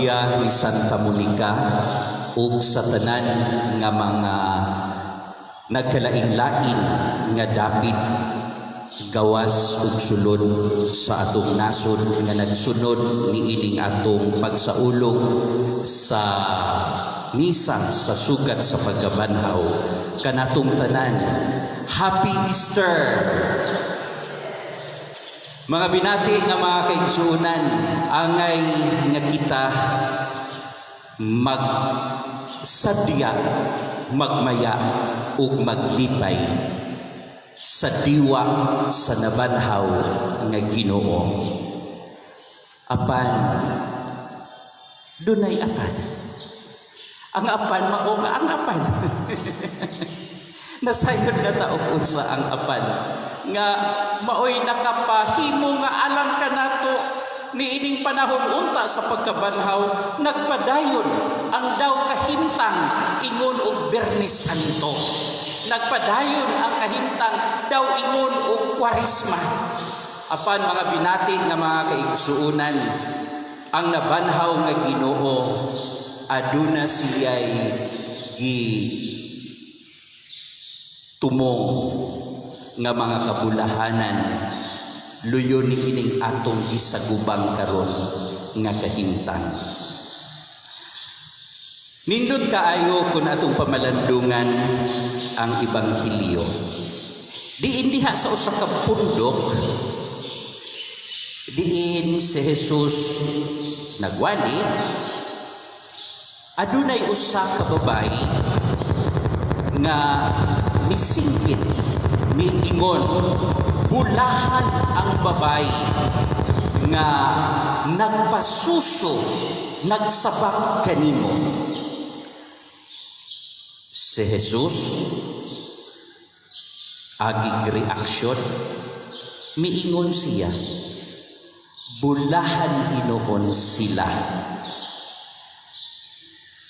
Parokya ni Santa Monica ug sa tanan nga mga nagkalain-lain nga dapit gawas ug sulod sa atong nasod nga nagsunod niining atong pagsaulog sa misa sa sugat sa pagkabanhaw kanatong tanan. Happy Easter! Mga binati nga mga kaigsuonan, angay nga kita magsadya, magmaya ug maglipay sa diwa sa nabanhaw nga Ginoo. Apan dunay apan. Ang apan mao nga ang apan. Nasayod na ta og unsa ang apan nga maoy nakapahimo nga alang kanato niining panahon unta sa pagkabanhaw, nagpadayon ang daw kahimtang ingon og Biyernes Santo, nagpadayon ang kahimtang daw ingon og Kwaresma. Apan, mga binati nga mga kaigsuonan, ang nabanhaw nga Ginoo aduna siya'y gi tumong nga mga kabulahanan luyo ni ining atong gisagubang karon nga kahimtang. Nindot kaayo kung atong pamalandungan ang Ebanghelyo. Diin diha sa usa ka pundok diin si Jesus nagwali, adunay usa ka babayi nga misingkit, miingon, "Bulahan ang babayi nga nagpasuso, nagsabak kanimo." Si Jesus agig reaksyon, miingon siya, "Bulahan hinuon sila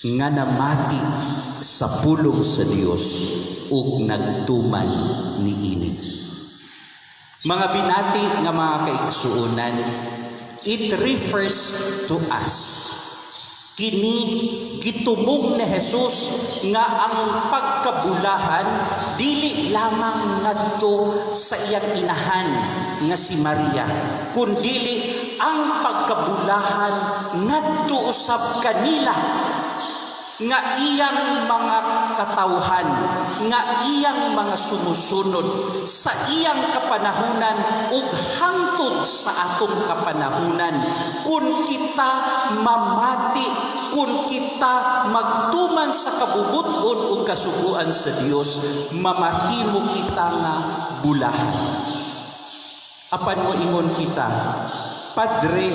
nga namati sa pulong sa Dios ug nagtuman niini." Mga binati nga mga kaigsuonan, it refers to us. Kini gitumong ni Jesus nga ang pagkabulahan dili lamang ngadto sa iyang inahan nga si Maria, kundili ang pagkabulahan ngadto usab kanila nga iyang mga katawhan, nga iyang mga sumusunod sa iyang kapanahunan ug hangtod sa atong kapanahunan. Kung kita mamati, kung kita magtuman sa kabubut-on ug kasuguan sa Dios, mamahimo kita nga bulahan. Apan mo ingon kita, "Padre,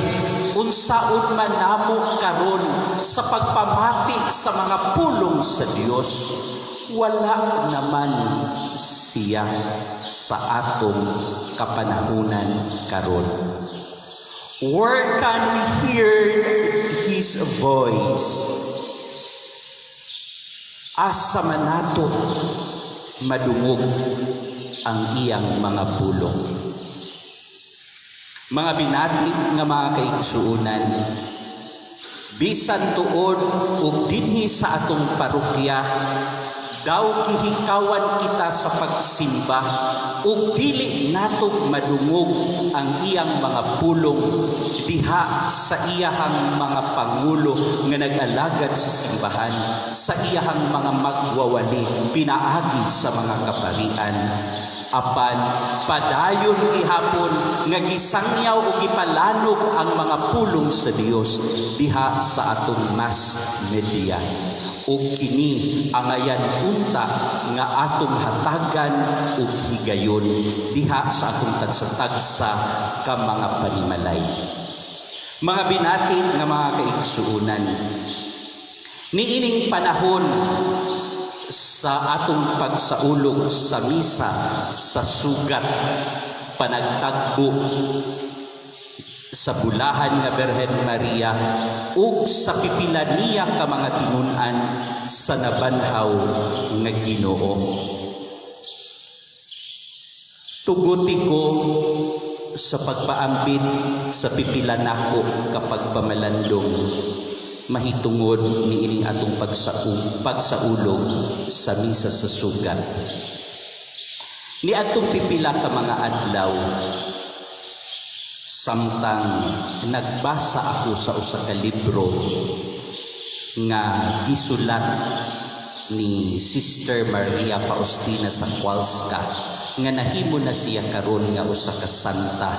unsaon man namo karon sa pagpamati sa mga pulong sa Dios? Wala naman siya sa atong kapanahunan karon." Where can we hear His voice? Asa man nato madungog ang iyang mga pulong? Mga binati nga mga kaigsuonan, bisan tuod ug dinhi sa atong parokya daw gihikawan kita sa pagsimba ug dili nato madungog ang iyang mga pulong diha sa iyahang mga pangulo nga nag-alagad sa simbahan, sa iyahang mga magwawali pinaagi sa mga kaparian, apan padayon gihapon nga gisangyaw ug gipalanog ang mga pulong sa Dios diha sa atong mass media, ug kini angayan unta nga atong hatagan og higayon diha sa atong tagsa-tagsa ka mga panimalay. Mga binati nga mga kaigsuonan, niining panahon sa atong pagsaulog sa misa sa sugat panagtagbo sa bulahan nga Birhen Maria ug sa pipila niya ka mga tinun-an sa nabanhaw nga Ginoo, tuguti ko sa pagpaambit sa pipila nako kapag pamalandong. Mahitungod niining atong pagsaulog sa misa sa sugat. Niadtong pipila ka mga adlaw, samtang nagbasa ako sa usa ka libro nga gisulat ni Sister Maria Faustina Kowalska, nga nahimo na siya karon nga usa ka santa.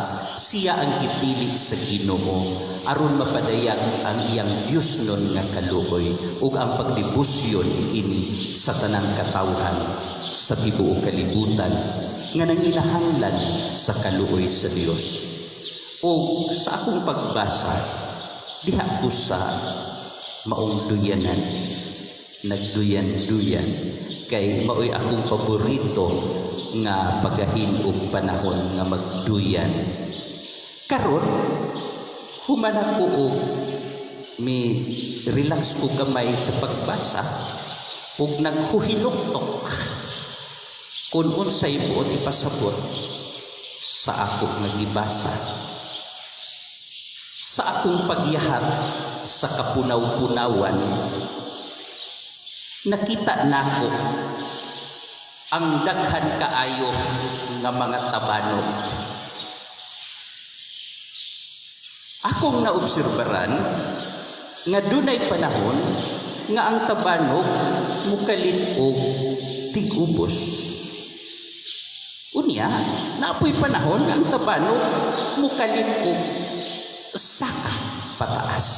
Siya ang gipili sa Ginoo aron mapadayag ang iyang Diosnon nga kaluoy ug ang pagdebosyon ini sa tanang katawhan sa tibuok kalibutan nga nanginahanglan sa kaluoy sa Dios. O sa akong pagbasa diha ko sa maong duyanan, nagduyan-duyan kay maoy akong paborito nga pagahin og panahon nga magduyan. Karon, human ako og mi relax ko gamay sa pagbasa ug naghuhinuktok kung unsay buot ipasabot sa ako nga gibasa. Sa akong pagyahat sa kapunaw-punawan, nakita nako ang daghan kaayo nga mga tabanog. Akong naobserbaran nga dunay panahon nga ang tabanog mukalit og tig-ubos. Unya, naa poy panahon nga ang tabanog mukalit og saka pataas.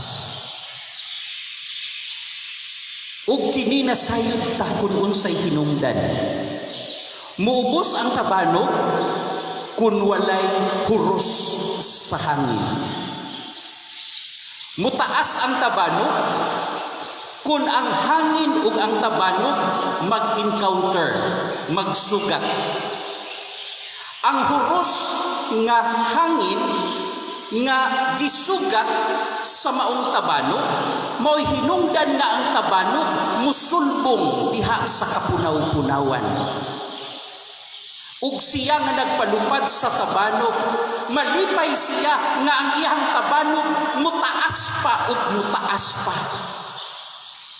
Ug kini nasayod ta kun unsay hinungdan. Muubos ang tabanog kun walay huros sa hangin. Mutaas ang tabanog kun ang hangin ug ang tabanog mag-encounter, magsugat. Ang huros nga hangin nga gisugat sa maong tabanog, mao'y hinungdan nga ang tabanog musulbong diha sa kapunaw-punawan. Ug siya nga nagpalupad sa tabanog, malipay siya nga ang iyang tabanog mutaas pa ug mutaas pa.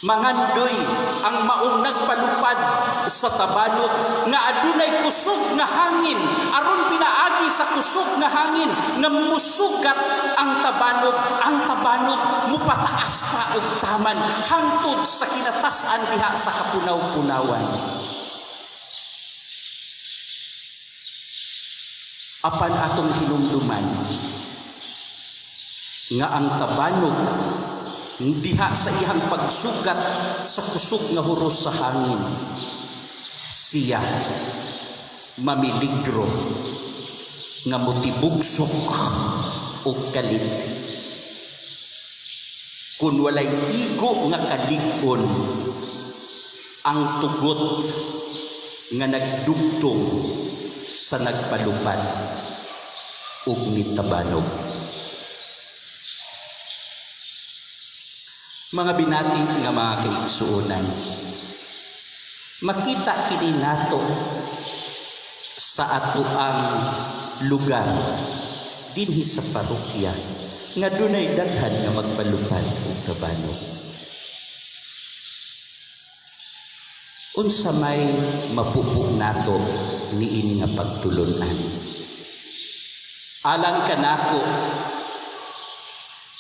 Mangandoy ang maong nagpalupad sa tabanog nga adunay kusog nga hangin aron pinaagi sa kusog nga hangin nga musugat ang tabanog, ang tabanog mupataas pa og taman hangtod sa kinatas-an diha sa kapunaw-punawan. Apan atong hinumduman nga ang tabanog diha sa iyang pagsugat sa kusog nga huros sa hangin, siya mamiligro nga motibugsok og kalit kun walay igo nga kalig-on ang tugot nga nagdugtong sa nagpalupad ug nitabanog. Mga binati nga mga kaigsuonan, makita kini nato sa atoang lugar dinhi sa parokya nga dunay daghan nga magpalupad og tabanog. Unsa may mapupo nato niini nga pagtulon-an? Alang kanako,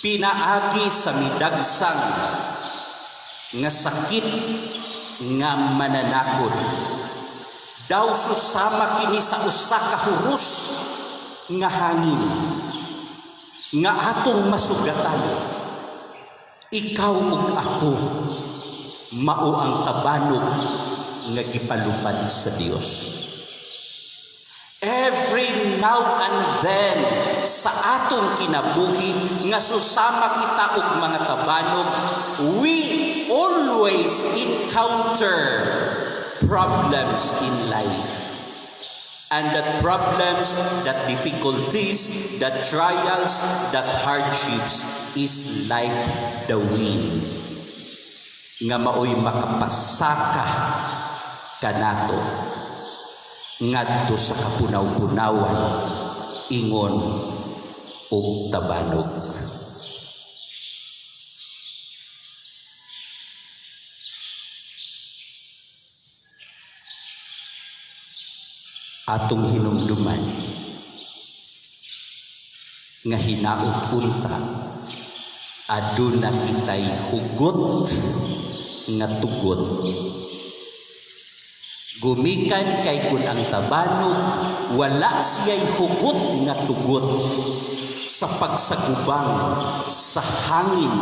pinaagi sa midagsang nga sakit nga mananakod, daw susama kini sa usa ka huros nga hangin nga atong masugatan. Ikaw ug ako mao ang tabanog nga gipalupad sa Dios. Every now and then sa atong kinabuhi nga susama kita og mga tabanog, we always encounter problems in life. And that problems, that difficulties, that trials, that hardships is like the wind nga maoy makapasaka kanato ngadto sa kapunaw-punawan ingon og tabanog. Atong hinumduman nga hinaot unta aduna kitay hugot nga tugot, gumikan kay kun ang tabanog wala siya'y hugot nga tugot sa pagsagubang sa hangin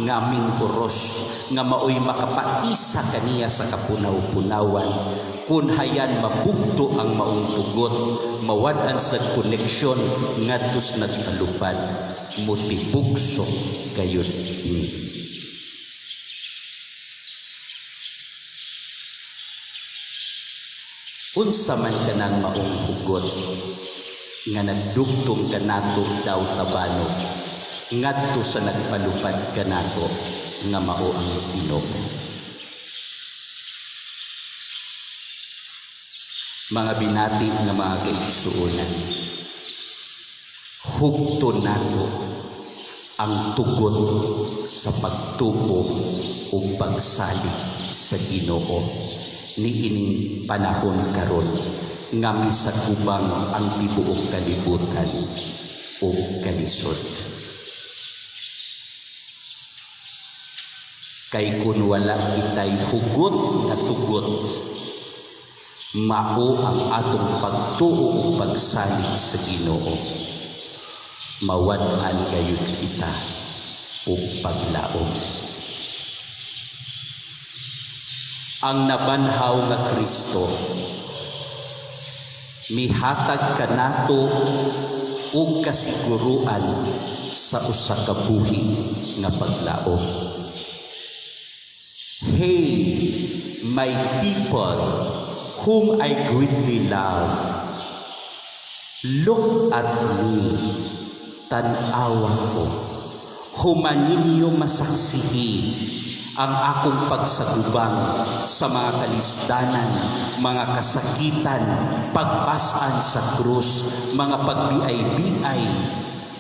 nga mingkuros nga maoy makapaisa kaniya sa kapunaw-punawan, kun hayan mabugto ang maong tugot, mawad-an sa koneksyon ngadto sa nagpalupad, mutibugso gayud ini. Unsa man kanang maong hugot nga nagdugtong kanato, daw tabanog, ngadto sa nagpalupad kanato nga mao ang Ginoo? Mga binati nga mga kaigsuonan, hugto nato ang tugot sa pagtuo ug pagsalig sa Ginoo niining panahon karon nga misagubang ang tibuok kalibutan ug kalisod. Kay kun wala kitay hugot nga tugot, mao ang atong pagtuo ug pagsalig sa Ginoo, mawad-an gayud kita og paglaom. Ang nabanhaw nga Kristo mihatag kanato og kasiguruan sa usa ka buhi nga paglaom. "Hey, my people, whom I greatly love, look at me, tan-awa ko, human ninyo masaksihi ang akong pagsagubang sa mga kalisdanan, mga kasakitan, pagbasan sa krus, mga pagbiay-biay,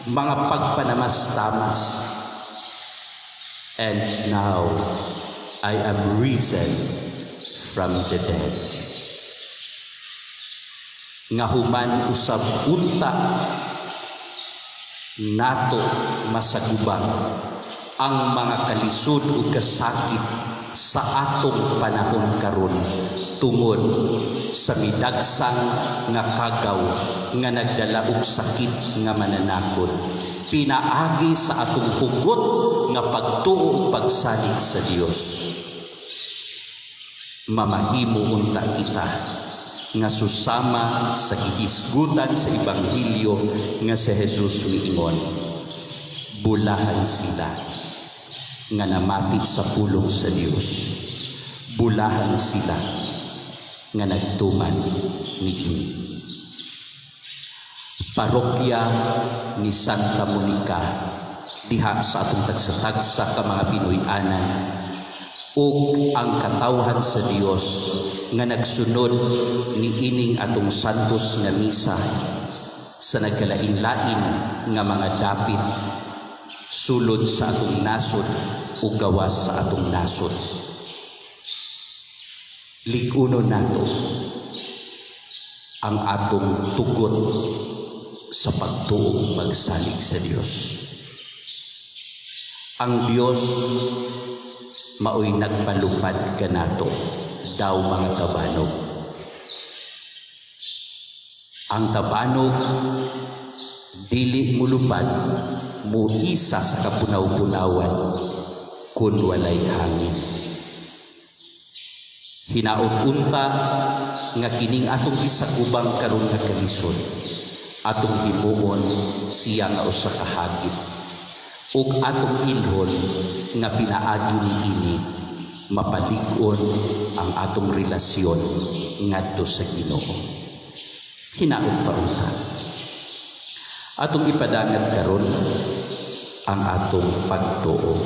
mga pagpanamastamas. And now, I am risen from the dead." Nga human usab unta nato masagubang ang mga kalisod ug kasakit sa atong panahon karon tungod sa midagsang nga kagaw nga nagdala og sakit nga mananakod, pinaagi sa atong hugot nga pagtuo ug pagsalig sa Dios, mamahimo unta kita nga susama sa gihisgutan sa Ebanghelyo nga si Jesus miingon, "Bulahan sila nga namati sa pulong sa Dios. Bulahan sila nga nagtuman niini." Parokya ni Santa Monica diha sa atong tagsa-tagsa ka mga Pinoy-anan ug ang katawhan sa Dios nga nagsunod niining atong santos nga misa sa nagkalain-lain nga mga dapit sulod sa atong nasod ug gawas sa atong nasod. Lig-uno nato ang atong tugot sa pagtuo ug pagsalig sa Dios. Ang Dios maoy nagpalupad kanato, daw mga tabanog. Ang tabanog dili mulupad, muisa sa kapunaw-punawan kun walay hangin. Hinaot unta nga kining atong gisagubang karon nga kalisod, atong himuon siya nga usa ka hagit ug atong ilhon nga pinaagi niini mapalig-on ang atong relasyon ngadto sa Ginoo. Hinaot pa unta. Atong ipadangat karon ang atong pagtuo.